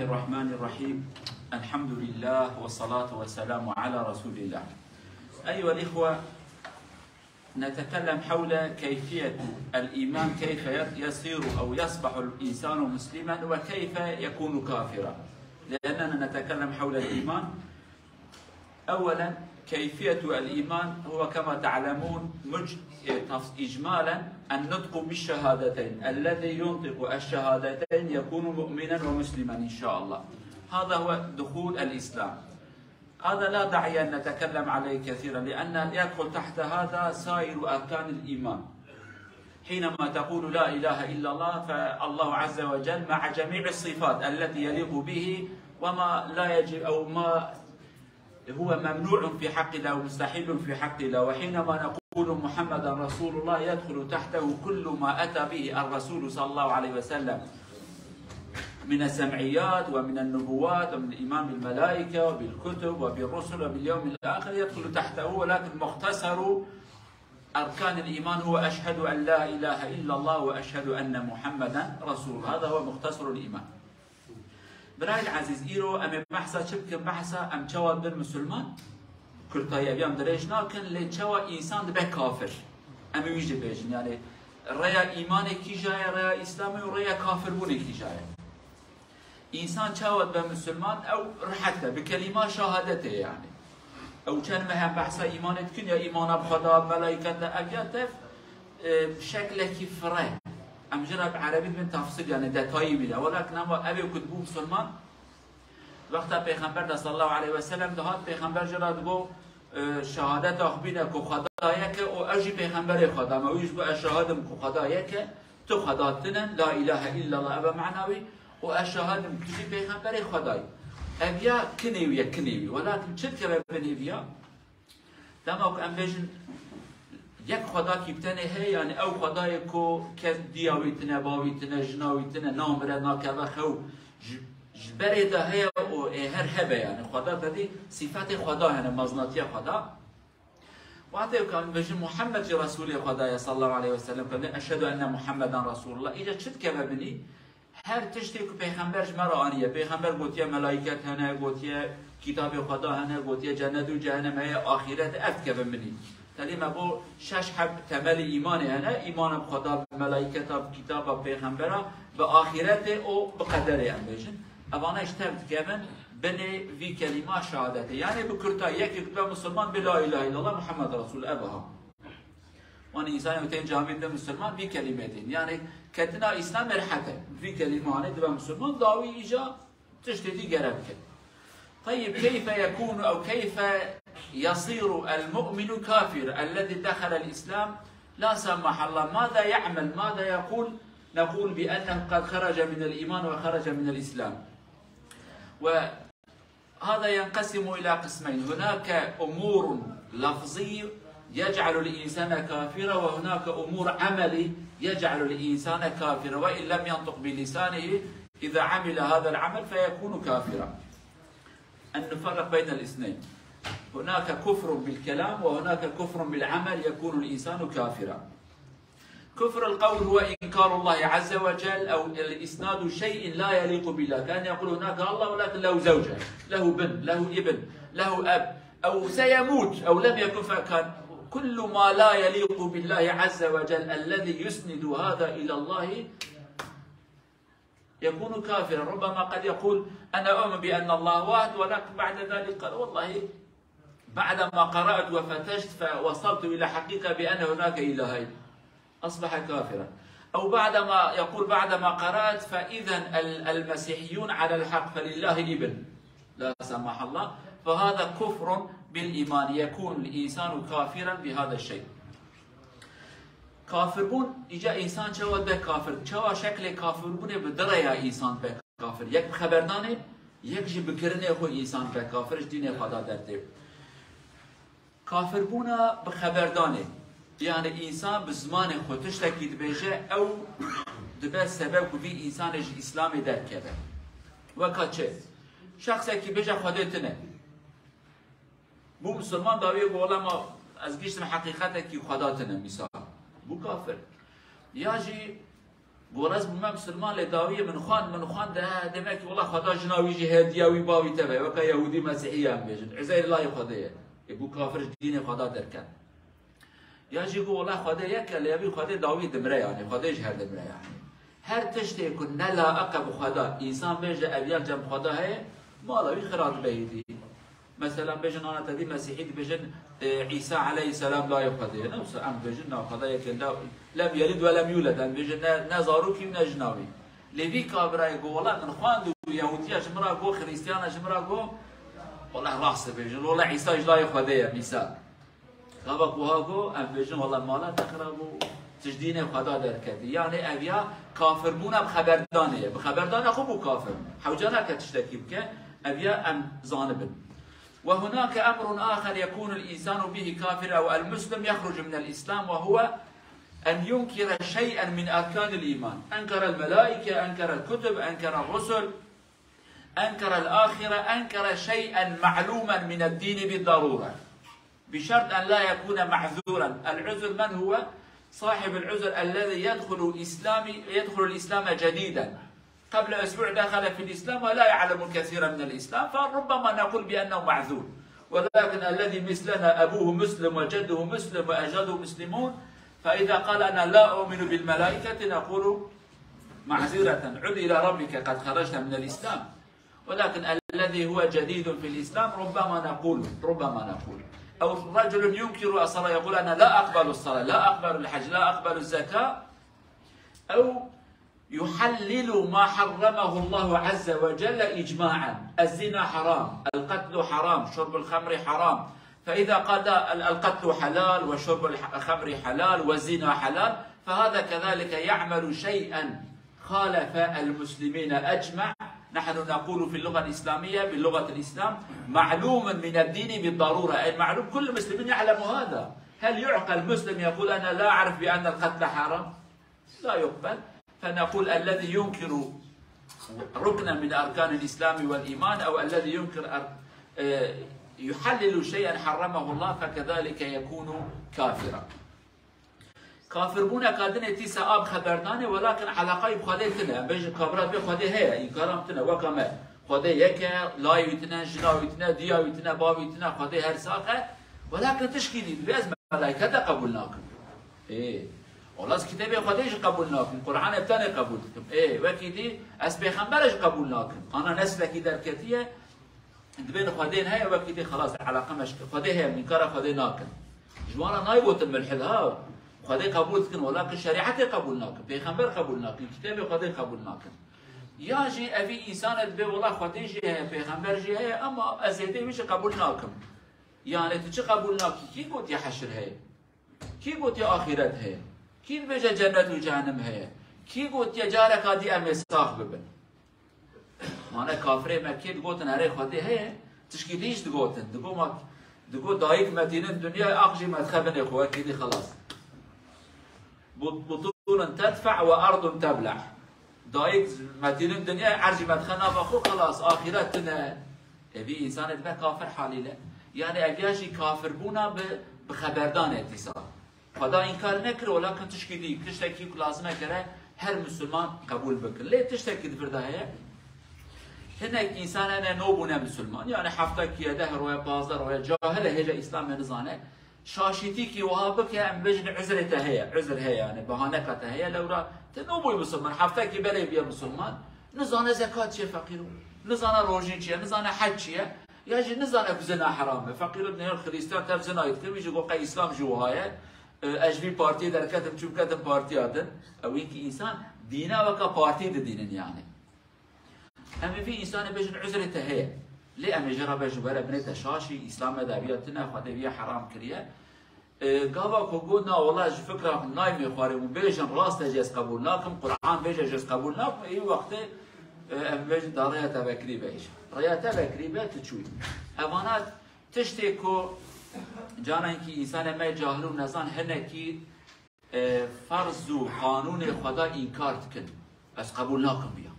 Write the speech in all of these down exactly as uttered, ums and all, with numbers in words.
الرحمن الرحيم. الحمد لله والصلاة والسلام على رسول الله. أيها الإخوة، نتكلم حول كيفية الإيمان، كيف يصير أو يصبح الإنسان مسلما، وكيف يكون كافرا، لأننا نتكلم حول الإيمان. أولا، كيفية الإيمان هو كما تعلمون مج-، تف-، إجمالا النطق بالشهادتين، الذي ينطق الشهادتين يكون مؤمنا ومسلما إن شاء الله. هذا هو دخول الإسلام. هذا لا داعي أن نتكلم عليه كثيرا، لأن يدخل تحت هذا سائر أركان الإيمان. حينما تقول لا إله إلا الله، فالله عز وجل مع جميع الصفات التي يليق به، وما لا يجب، أو ما هو ممنوع في حق الله ومستحيل في حق الله. وحينما نقول محمدا رسول الله، يدخل تحته كل ما أتى به الرسول صلى الله عليه وسلم من السمعيات ومن النبوات ومن الإيمان بالملائكة وبالكتب وبالرسل وباليوم الآخر، يدخل تحته، ولكن مختصر أركان الإيمان هو أشهد أن لا إله إلا الله وأشهد أن محمدا رسول الله. هذا هو مختصر الإيمان. Birayên ezîz, îro em ê behsa çi bikin? Behsa em çawa dibin misilman? Kurtayî, ev yan dirêj nakin, lê çawa însan dibe kafir? Em ê wî jî bêjin, yani rêya îmanê kîja ye, rêya Îslamê û rêya kafirbûnê kîja ye? Însan çawa dibe misilman? Ew rehet e, bi kelîma şehadetê yani. Ew çend meh em behsa îmanê dikin, ya îmana bi Xweda, bi melaîketa, ev ya tev, e, bi şeklekî fire. Em jî re bi erebî dibin tafsîl, yani detayî bîne. Welakin ama ev ê ku dibû misilman, wexta Pêxember de sallallahu aleyhi ve sellem dihat, Pêxember jî re digot, e, şehadeta xwe bîne ku Xweda yek e û ez jî Pêxemberê Xweda me. Wî jî got, ez şahid im ku Xweda yek e, tu Xweda tine, la ilahe illallah, ev e mena wî, û ez şahid im tu jî Pêxemberê Xweda yî. Ev ya kinê wî ye, kinê wî. Welakin çi dikeve binê vî ya? Dema ku em bêjin yek Xwedakî bi tenê heye, yani ew Xwedayê ku kes diya wî tine, ba wî tine, jina wî tine, namire, nakeve xew, ji, ji berê de heye û ê her hebe, yani Xweda tevî sîfetê Xweda hene, mezinatiya Xweda. Wextê ku em bêjin Muhammed jî Resûlê Xweda ye sallallahu aleyhi ve sellem, ku em bêjin eşhedû enne Muhammeden Resûlullah, îca çi dikeve binî? Her tiştê ku Pêxember ji me re aniye, Pêxember gotiye melaîket hene, gotiye kitabê Xweda hene, gotiye cennet û cehennem heye, axîret, ev dikevin binî. Tevî me bo şeş heb temelî îmanê hene, îmana bi Xweda, bi melaîketa, bi kitaba, bi Pêxembera, bi axîretê û bi qederê em bêjin. Evane ji tev dikevin binê vî kelîma şehadetê. Yani bi kurtayî, yekê ku dibe misilman, bi la ilahe illallah Muhammed Resul, ev aha. Wan însanê ku tên camî dibe misilman, vî kelîmê tên. Yani ketina Îslamê rehet e. Vî kelîmanê dibe misilman, dawî îca tiştê dî gere bike. طيب، كيف يكون أو كيف يصير المؤمن كافر الذي دخل الإسلام؟ لا سمح الله، ماذا يعمل؟ ماذا يقول؟ نقول بأنه قد خرج من الإيمان وخرج من الإسلام. و هذا ينقسم إلى قسمين، هناك أمور لفظي يجعل الإنسان كافرا، وهناك أمور عملي يجعل الإنسان كافرا، وإن لم ينطق بلسانه، إذا عمل هذا العمل فيكون كافرا. أن نفرق بين الاثنين، هناك كفر بالكلام وهناك كفر بالعمل يكون الإنسان كافرا. كفر القول هو إنكار الله عز وجل أو إسناد شيء لا يليق بالله، كأن يقول هناك الله ولكن له زوجة، له بن، له ابن، له أب، أو سيموت أو لم يكن فكان. كل ما لا يليق بالله عز وجل الذي يسند هذا إلى الله يكون كافرا. ربما قد يقول: أنا أؤمن بأن الله واحد، ولكن بعد ذلك قال: والله بعدما قرأت وفتشت فوصلت إلى حقيقة بأن هناك إلهين، أصبح كافرا. أو بعدما يقول: بعدما قرأت فإذا ال-، المسيحيون على الحق، فلله ابن، لا سمح الله، فهذا كفر بالإيمان، يكون الإنسان كافرا بهذا الشيء. Kafirbûn, îca însan çawa dibe kafir? Çawa şeklê kafirbûnê bi du rêya însan dibe kafir? Yek bi xeberdanê, yek jî bi kirinê xwe însan dibe kafir, ji dînê xwe de dertê. Kafirbûna bi xeberdanê, yani însan bi zimanê xwe tiştekî dibêje, ew dibe sebeb ku vî însanê ji Îslamê derkeve. Weka çi? Şexsekî bêje Xwedê tune. Bû misilman, dawiyê ku wela ma ez gihiştim heqîqetekî Xweda tune, mîsal. Bû kafir. Ya jî Got, ez bûme misilman, lê dawiyê min xwend, min xwend, e, demek ki wela Xweda jina wî jî heye, diya wî, bavî teve, weke Yahûdî, Mesîhî em bêjin. Uzeir layê Xwedê ye. Ê, bû kafir ji dînê Xweda derket. Ya jî got, wela Xwedê yek e, lê evî Xwedê dawî dimire yani, Xwedê ji her dimire yani. Her tiştê ku ne laiq e bi Xweda, însan bêje ev ya cem Xweda heye, mala wî xira dibe êdî. Mesela bêjin ana te dî Mesîhî dibêjin, e, Îsa aleyhisselam layê Xwedê ye. Ne wisa em bêjin na Xweda yek e, la, lem yelid ve lem yuled. Em bêjin ne, ne zarokî wî ne jina wî. Lê vî kabirayê got, wela min xwend û Yahûdiya ji min re got, Xirîstiyana ji min re got, wela rast dibêjin. Wela Îsa ji layê Xwedê ye, mîsal. Gava ku ha got, em bêjin, wela mala te xira bû, tu ji dînê Xweda derketî. Yani ev ya kafirbûna bi xeberdanê ye. Bi xeberdana xwe bû kafir. Hewce nake tiştekî bike, ev ya em zanibin. وهناك أمر آخر يكون الإنسان به كافرا أو المسلم يخرج من الإسلام، وهو أن ينكر شيئا من أركان الإيمان. أنكر الملائكة، أنكر الكتب، أنكر الرسل، أنكر الآخرة، أنكر شيئا معلوما من الدين بالضرورة، بشرط أن لا يكون معذورا. العذر من هو؟ صاحب العذر الذي يدخل الإسلام، يدخل الإسلام جديدا. قبل أسبوع دخل في الإسلام ولا يعلم كثيرا من الإسلام، فربما نقول بأنه معذور. ولكن الذي مثلنا أبوه مسلم وجده مسلم وأجداده مسلمون، فإذا قال: "أنا لا أؤمن بالملائكة"، نقول: "معذرة، عد إلى ربك، قد خرجت من الإسلام." ولكن الذي هو جديد في الإسلام ربما نقول، ربما نقول، أو رجل ينكر الصلاة، يقول: "أنا لا أقبل الصلاة، لا أقبل الحج، لا أقبل الزكاة"، أو يحلل ما حرمه الله عز وجل إجماعا. الزنا حرام، القتل حرام، شرب الخمر حرام. فإذا قال ال-، القتل حلال وشرب الح-، الخمر حلال والزنا حلال، فهذا كذلك يعمل شيئا خالف المسلمين أجمع. نحن نقول في اللغة الإسلامية، بلغة الإسلام، معلوم من الدين بالضرورة، أي معلوم، كل المسلمين يعلم هذا. هل يعقل مسلم يقول: "أنا لا أعرف بأن القتل حرام"؟ لا يقبل. فنقول: الذي ينكر ركنا من أركان الإسلام والإيمان، أو الذي ينكر أر-، آه، يحلل شيئا حرمه الله، فكذلك يكون كافرا. Kafirbûneka din ê tîsa a bi xeberdanê, welakin eleqayî bi Xwedê tine. Em bêjin kafira dibê Xwedê heye, înkaram tine, weka me. Xwedê yek e, layê wî tine, jina wî tine, diya wî tine, bavî tine, Xwedê her sax e. Welakin tişkî dî, dibê ez melaîkete qebûl nakim. Ê, wela ez kitêbê Xwedê jî qebûl nakim, Qur'anê tenê qebûl dikim. Ê, wekî dî ez pêxembere jî qebûl nakim. Ana neslekî derketiye, dibên Xwedên heye, wekî dî xelas, eleqe me ji Xwedê heye, em înkara Xwedê nakin. Ji wan re nayê gotin milhid ha. Xwedê qebûl dikin, welakin şerîetê qebûl nakin, pêxember qebûl nakin, kitêbê Xwedê qebûl nakin. Ya jî evî însanê dibê, wela Xwedê jî heye, pêxember jî heye, ema ez zêdê wî jî qebûl nakim. Yani tu çi qebûl nakî? Kî gotiye heşir heye? Kî gotiye axîret heye? Kî dibêje cennet û cehennem heye? Kî gotiye careka dî em ê sax bibin? Mane kafirê Mekkê digotin erê Xwedê heye, tişkî dî jî digotin. Digo ma, digo dayik metînin dinyayê, ax jî metxe binê xwe, wekî dî xelas. But-, butunun tedfe ve erdun teblah. Dayik metînin dinyayê, ercî metxe nava xwe, xelas, axîret tine. Evî însanê dibe kafir halîle. Yani ev ya jî kafirbûna bi, bi xeberdanê dîsa. Xweda înkar nekir, welakin tişkî dî, tiştekî ku lazim e kere her misilman qebûl bikin. Lê tiştekî di vir de heye. Hinek însan hene nû bûne misilman. Yani hefta kiye, deh roye, pazdeh roye, cahil e, hêja Îslamê nizane. Şaşîtîkî wiha bike, em bêjin uzrê te heye, uzr heye, yani bahaneka te heye, lewra te nû bûyî misilman, heftekî berê bûye misilman, nizane zekat çi ye feqîro, nizane rojîn çi ye, nizane hec çi ye, ya jî nizane ku zina heram e. Feqîro dibêje Xirîstiyan tev zinayî dike, wî jî got qey Îslam jî wiha ye, e, ez ji vî partiyê derketim, çûm ketim partiya din. Ew înkî însan dîna weka partî didînin yani. Em ê vî însanê bêjin uzrê te heye. Lê em ê jê re bêjin were binê te şaşî, Îslam me de eviya tine, Xwedê viya heram kiriye. E, gava ku got, na wela ji fikra min nayê xwarê û bêjin rast e jî ez qebûl nakim, Quran bêje jî ez qebûl nakim, ê wextê, e, em bêjin da rêya te vekirî be îş. Rêya te vekirî be tu çûyî. Evana tiştê ku carekî însanê me cahil û nezan hinekî e, ferz û qanûnê Xweda înkar dikin. Ez qebûl nakim viya.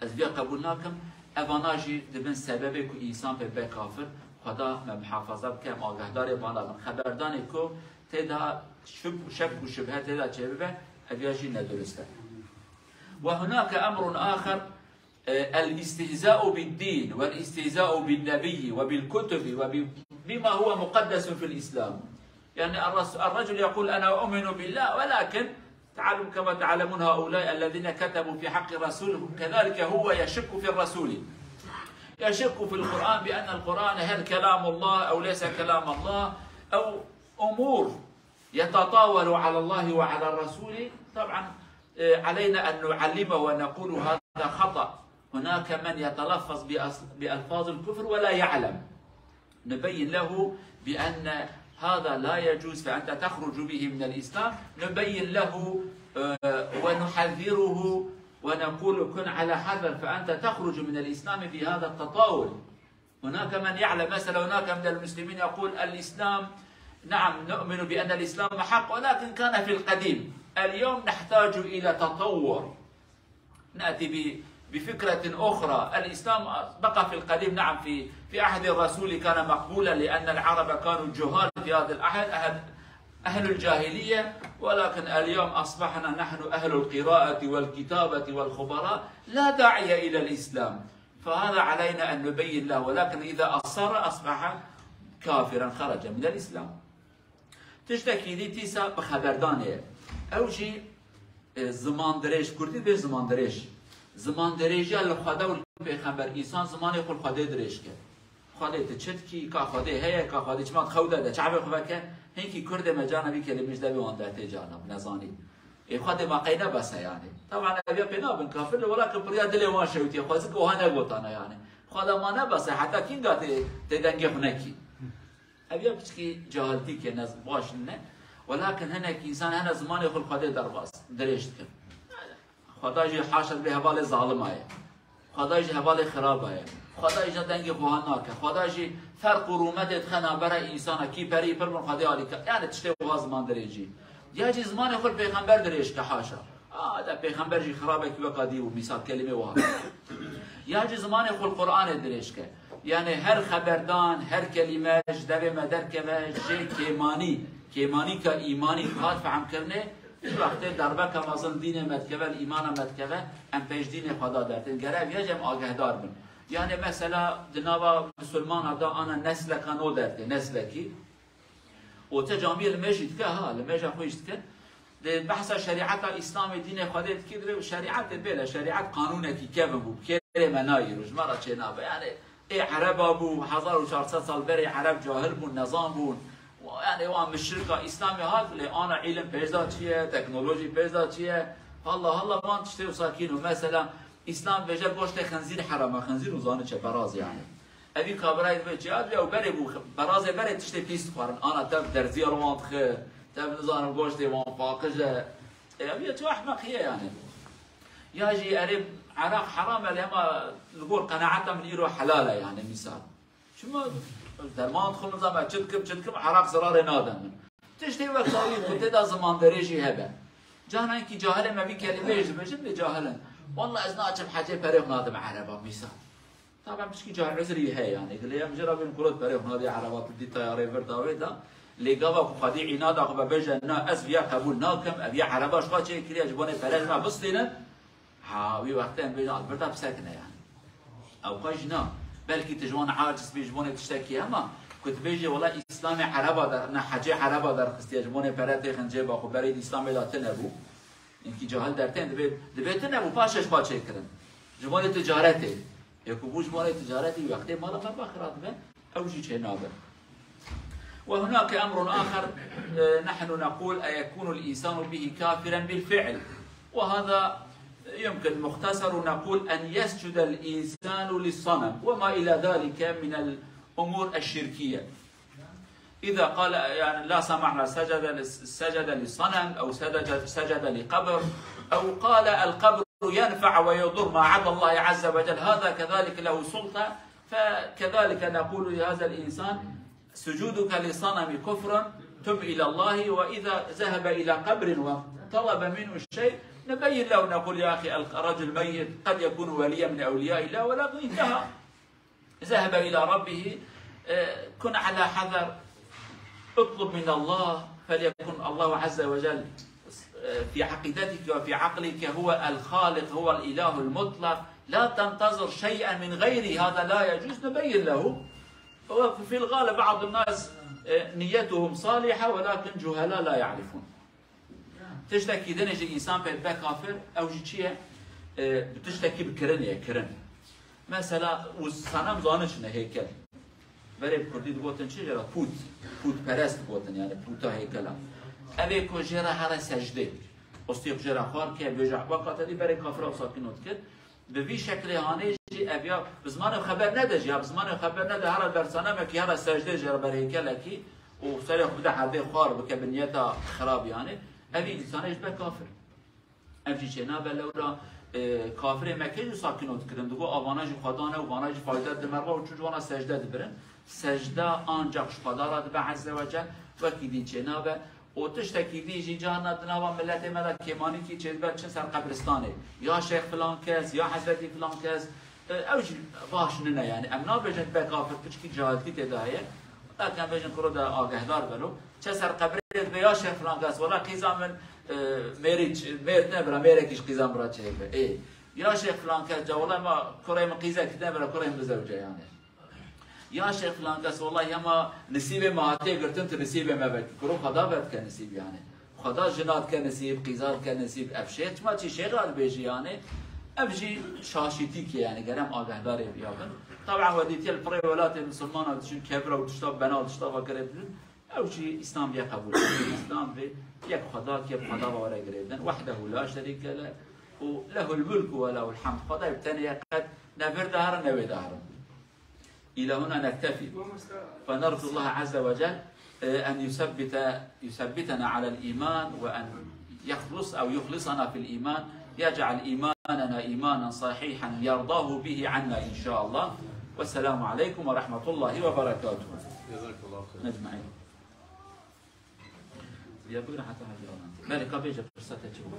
Ez viya qebûl nakim. Evana jî dibin sebebê ku însan pê be kafir. Xweda me muhafaza bike, em agahdarê vana bin. Xeberdanê ku tê de şib-, şek û şibhe tê de çêbibe, ev ya jî nedurist e. وهناك أمر آخر، آه، الاستهزاء بالدين والاستهزاء بالنبي وبالكتب وبما هو مقدس في الإسلام. يعني الرس-، الرجل يقول: "أنا أؤمن بالله، ولكن تعلم كما تعلمون هؤلاء الذين كتبوا في حق الرسول، كذلك هو يشك في الرسول، يشك في القرآن بأن القرآن هل كلام الله أو ليس كلام الله، أو أمور يتطاول على الله وعلى الرسول." طبعًا، آه، علينا أن نعلمه ونقول: "هذا خطأ." هناك من يتلفظ بأص-، بألفاظ الكفر ولا يعلم. نبين له بأن هذا لا يجوز، فأنت تخرج به من الإسلام. نبين له، آه، ونحذره ونقول: "كن على حذر، فأنت تخرج من الإسلام بهذا التطاول." هناك من يعلم، مثلًا، هناك من المسلمين يقول: "الإسلام، نعم، نؤمن بأن الإسلام حق، ولكن كان في القديم. اليوم نحتاج إلى تطور." نأتي ب-، بفكرة أخرى. الإسلام بقى في القديم، نعم، في، في عهد الرسول كان مقبولا، لأن العرب كانوا جهال في هذا العهد، أهل، أهل الجاهلية، ولكن اليوم أصبحنا نحن أهل القراءة والكتابة والخبراء، لا داعي إلى الإسلام. فهذا علينا أن نبين له، ولكن إذا أصر أصبح كافرا، خرج من الإسلام. Tiştekî dî tîsa bi xeberdanê ye. Ew jî, e, ziman dirêj, kurdî dibê ziman dirêj. Ziman dirêjiya li Xwedê û li Pêxember, însan zimanê xwe li Xwedê dirêj ke. Xwedê, tu çi dikî, ka Xwedê heye, ka Xwedê çima di xew de de çavê xwe veke, hinkî kurdê me carna vî kelimê ji devê wan dertê carna, bi nezanî. Ê Xwedê ma qey nebese yani. Taban ev ya pê nabin kafir li welakin piriya dilê wan şewtiye, xwe zik oha negotana yani. Xweda ma nebese, heta kînga tê, tê dengê xwe nekî. Ev ya piçkî cahiltîk e, ne baş ne. Welakin hinek însan hene zimanê xwe li Xwedê derbas, dirêj dikin. Xweda jî haşa dibê hevalê zalima ye. Xweda jî hevalê xiraba ye. Xweda jî dengê xwe han nake. Xweda jî ferq û rûmetê dixe navbera însana, kî perî pir bin Xwedê alî ke. Yani tiştê wiha ziman dirêjî. Ya jî zimanê xwe li pêxember dirêj ke, haşa. A, de pêxember jî xirabekî weka dî bû, mîsal kelîmê wiha. Ya jî zimanê xwe li Qur'anê dirêj ke. Yani her xeberdan, her kelîme ji devê me derkeve, jê kêmanî, kêmanîka îmanî hat fehmkirinê, wextê derbeka mezin dînê me dikeve, li îmana me dikeve, em pêş dînê xwe da dertên. Gere ev ya jî em agehdar bin. Yani mesela di nava misilmana da ana nesleka nû dertê, neslekî. Û te camiyê li me jî dike, ha, li me jî xwe jî dike. Di behsa şerîeta Îslamê, dînê Xwedê dikî, divê şerîetê bêle, şerîet qanûnekî kevin bû, bi kêrê me nayê, ji me re çê nabe. Yani, ê Ereba bû, hezar û çar sed sal berê Ereb cahil bûn, nezan bûn. Yani, wan mişrika Îslamê hat, lê ana îlim pêş da çi ye, teknolojî pêş da çi ye. Halla, halla, van tiştê wisa kîn û mesela Îslam bêje goştê xinzîr heram e, xinzîr û zani çe beraz yani. Evî kabrayê dibe çi ya, ew berê bû, berazê berê tiştê pîs dixwarin. Ana tev derziya li wan dixe, tev nizanim goştê wan paqij e. E, ev ya çi ehmeqiye yani. Ya jî erê Iraq heram e, lê hema li gor qenaeta min îro helal e yani mîsal. Çima derman dixwim, nizam e, çi dikim, çi dikim, Iraq zirarê nade min. Tiştê wek dawî ku tê de zimanderê jî hebe. Cahna enkî cahilê me vî kelîmeyê jî dibêjin, lê cahil in. Walla ez naçim hecê perê xwe nadim Ereba mîsal. Taban pişkî cahil uzrî heye yani. Dilê em jê re bên kurot berê xwe nadî Ereba tu dî tayarê vir dawê da. Lê gava ku xwedî înada xwe bibêje, na ez viya qebûl nakim, ev ya Ereba ji xwe çêkiriye, ji bo nê pere ji me bistînin. Ha, wî wextê em bêjin Alberta bisekine yani. Ew xwe jî na. Belkî tu ji wan aciz bî ji bo nê tiştekî hema. Ku tu bêjî wela Îslamê Ereba der, na hecê Ereba derxistiye, ji bo nê pere têxin cêba xwe, berê di Îslamê de tune bû. Hinkî cahil dertên dibê, dibê tune bû, paşê ji xwe çêkirin. Ji bo nê ticaretê. Yê ku bû ji bo nê ticaretê, wextê mala me baxira dibe, ew jî çênabe. وهناك أمر آخر، آه، نحن نقول: "أيكون الإنسان به كافرا بالفعل؟" وهذا يمكن مختصر، نقول: "أن يسجد الإنسان للصنم وما إلى ذلك من الأمور الشركية." إذا قال، يعني، لا سمحنا، سجد لس-، سجد لصنم، أو سجد، سجد لقبر، أو قال: "القبر ينفع ويضر ما عدا الله عز وجل"، هذا كذلك له سلطة، فكذلك نقول لهذا الإنسان: "سجودك لصنم كفر، تب إلى الله." وإذا ذهب إلى قبر وطلب منه شيء، نبين له، نقول: "يا أخي، الرجل ميت، قد يكون وليا من أولياء الله، ولكن انتهى." ذهب إلى ربه، آه، كن على حذر، اطلب من الله، فليكن الله عز وجل في عقيدتك وفي عقلك هو الخالق، هو الإله المطلق، لا تنتظر شيئا من غيره، هذا لا يجوز، نبين له. وفي الغالب بعض الناس، e, نيتهم صالحة، ولكن جهلاء لا يعرفون. Tiştekî dinê ji însan pê dibe kafir, ew jî çi ye? E, bi tiştekî bi kirin ye, kirin. Mesela, û senem zanin çi ne, hêkel. Berê bi kurdî digotin çi jê re? Pût. Pûtperest digotin, yani pûta hêkela. Ev ê ku jê re here secdê. Ostê xwe jê re xwar ke, bêje, weka te dî berê kafira wisa kino dikir. Bi vî şeklê hanê jî ev ya bi zimanê xeber nede jî, ya bi zimanê xeber nede, here ber senemekî, here secdê jê re ber hêkelekî û serê xwe bide erdê xwar bike bi niyeta xirab yani. Ev însanê jî be kafir. Ev jî çênabe lewra, e, kafirê Mekkê jî sakino dikirin. Digo, a vana jî xwedan e û vana jî fayde dime re û çû ji wana secde dibirin. Secde ancak ji Xweda re dibe Ezze ve Cel, wekî din çênabe. Û tiştekî din jî carna di nava miletê me de kêmanîkî çêdibe, çin ser qebristanê. Ya Şêx filan kes, ya Hezretî filan kes, e, ew jî baş nine yani. Em nabêjin dibe kafir, piçkî cahiltî tê de heye. Belkî em bêjin kuro de agehdar belo. Çe ser qebrê dibe ya Şêx filan kes, wela qîza min, e, mêrî ç-, mêr ne bira, mêrekî ji qîza min re çêbe. Ê, ya Şêx filan kes, ca wela ma kurê min qîzekî ne bira, kurê min bizewce yani. Ya Şêx filan kes, wela ya ma nisîbê me hatiye girtin, tu nisîbê me vekî. Kuro Xweda vedike nisîb yani. Xweda jina dike nisîb, qîza dike nisîb. Ev şêx çima çi şêx a dibêjî yani? Ev jî şaşîtîk e yani, gerem agahdarê ya bin. Taban we dîtiye li pirê welatê misilmana diçin kevra û tişta bena û tişta va kirê didin. Ew jî Îslam vê qebûl. Îslam vê yek Xweda ke bi Xweda va were girêdin. Wehdehu la şerîke leh û lehul mulku we lehul hamd. Xwedayê bi tenê ye, qet ne vir de herin ne wê de herin. إلى هنا نكتفي. فنرجو الله عز وجل، آه، أن يثبت، يثبتنا على الإيمان، وأن يخلص أو يخلصنا في الإيمان، يجعل إيماننا إيمانا صحيحا يرضاه به عنا إن شاء الله. والسلام عليكم ورحمة الله وبركاته. جزاك الله خير. أجمعين. يا بقرا حتى هذه الأولى. ذلك بيجي فرصة تجيبه.